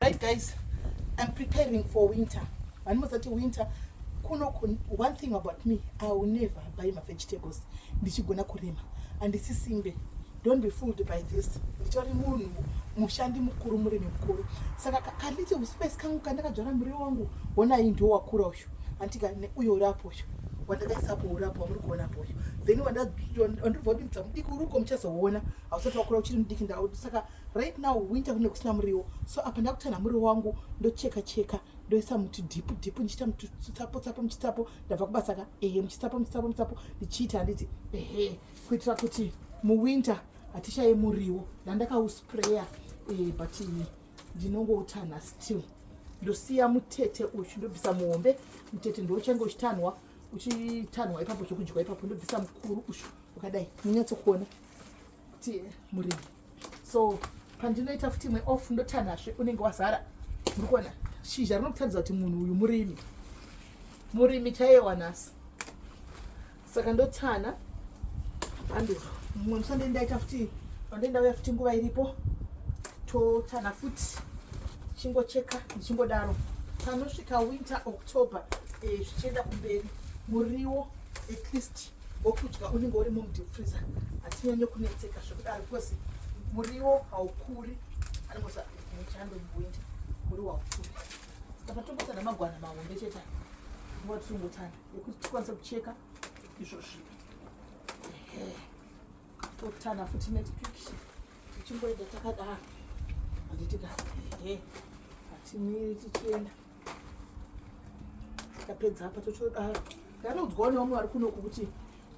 Right guys, I'm preparing for winter. Vanimozati winter kuno. One thing about me, I will never buy my vegetables ndichigona kurima. Handisi simbe, don't be fooled by this. Nditori munhu mushandi mukuru, murimi mukuru. Saka kalittle space kangu kandakadzvara muriwo wangu, honai, ndiwo wakura uyu, andika neuyo uri apo, uyu wandakaisapo uri apo, wamuri kuonapo uyu. Then wandibva kudiridza mudiki uri uko, muchazouona, hausati wakura, uchiri mudiki. Ndau saka right now winter kune kusina muriwo, so apa ndakutanha muriwo wangu, ndocheka cheka, ndoisa muti deep deep, ndichiita muchitsapo tsapo muchitsapo. Ndabva kubasa ka, ehe, muchitsapo muchitsapo muchitsapo ndichiita, handiti? Ehe, kuitira kuti muwinter hatishaye muriwo. Ndandakauspraya, but ndinongoutanha still. Ndosiya mutete uyu, ndobvisa muhombe. Mutete ndouchange uchitanhwa, uchitanhwa ipapo, zvokudyiwa ipapo. Ndobvisa mukuru uyu wakadai, munyatsokuona kuti murimi. So pandinoita futi imwe off, ndotanhazve, unenge wazara. Muri kuona shizha rinokutaridza kuti munhu uyu murimi, murimi chaiye wanhasi. Saka ndotana bhanduro. Mumwe musande ndaita futi, pandendauya futi nguva iripo, totana futi, tichingocheka, ndichingodaro. Panosvika winter, October, zvichienda kumberi, muriwo at least wokudya unenge urimo mudeep freezer. Hatinyanye kunetseka zvekudaro because muriwo haukuri. Anongoza muchando, muwinter muriwo haukuri. Saka patongotana magwana mahombe chete, nguva tiringotana yekuti tikwanise kucheka izvozvi. Totana futi next week, tichingoenda takadaro, handitika? Ehe, hatimiri, tichienda. Tikapedza apa, totodaro. Ndanoudzwawo nevamwe vari kunoku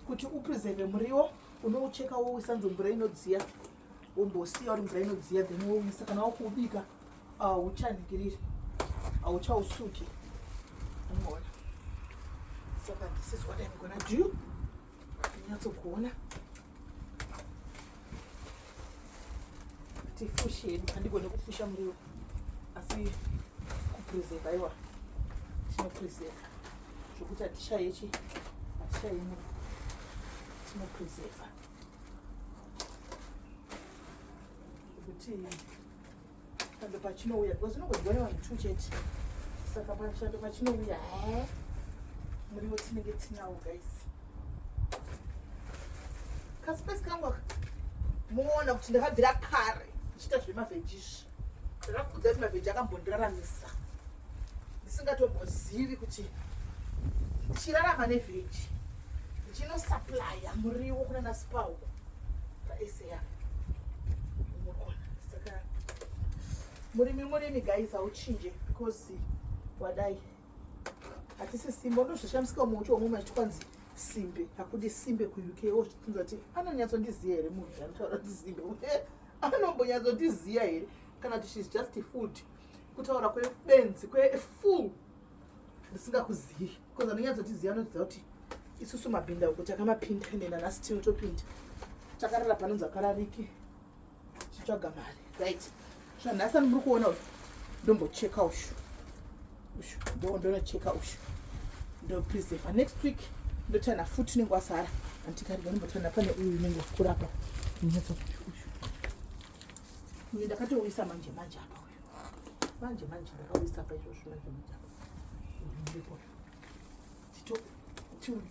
kuti upreserve muriwo, unoucheka, wouisa nzo mvura inodziya, wombosiya uri mvura inodziya, then wouisa. Kana wakuubika, hauchanhikiriri, hauchausuki, unoona? Saka this is what I'm gonna do. Nyatsokuona tifushe hedu. Handigone kufusha muriwo, asi kupreserva, aiwa, tinopreserva zvokuti hatishaye chi, hatishaye muriwo. Tinopreserva zvekuti chando pachinouya, because unongodyiwa nevanhu two chete, saka pachando pachinouya, he, muriwo tinenge tinawo. Guys, kaspace kangu aka, muona kuti ndakabvira kare ndichiita zvemaveggies. Ndakakudza kuti maveggie akambondiraramisa ndisingatombozivi kuti ndichirarama neveggie, ndichinosupplya muriwo kuna naSpar uko paSA, murikuona? Saka murimi, murimi guys, hauchinje because wadai. Hatisi simbe. Ndozvishamisika muucho womumwe achiti kwanzi simbe, hakudi simbe kuUK. Wozvifunza kuti anonyatsondiziva here munhu anotaura kuti simbe? Anombonyatsondiziva here, kana kuti she's just food, kutaura kwebenzi, kwefool ndisingakuzivi? Because anonyatsotiziva anoziva kuti isusu mabhinda uko takamapinda, ende nanhasi tinotopinda takarara panonzi akararike, tichitsvaga mari, right? Zvanhasi ani muri kuona uyu, ndombocheka ushu, ushu ndonocheka ushu, ndopreserva. Next week ndotana futi unenge wasara, andikarega ndombotana. Pane uyu unenge wakurapa, nyatso ushu uyu ndakatouisa manje manje apa. Uyu manje manje ndakauisa pa izvozvo, manje manje apa. Uyu uripo,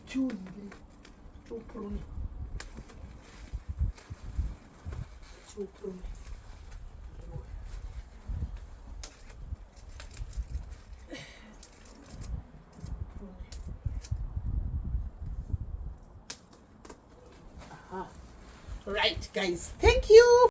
tiuningire, tiuprune, tiuprune. Prune. Aha. Right guys, thank you.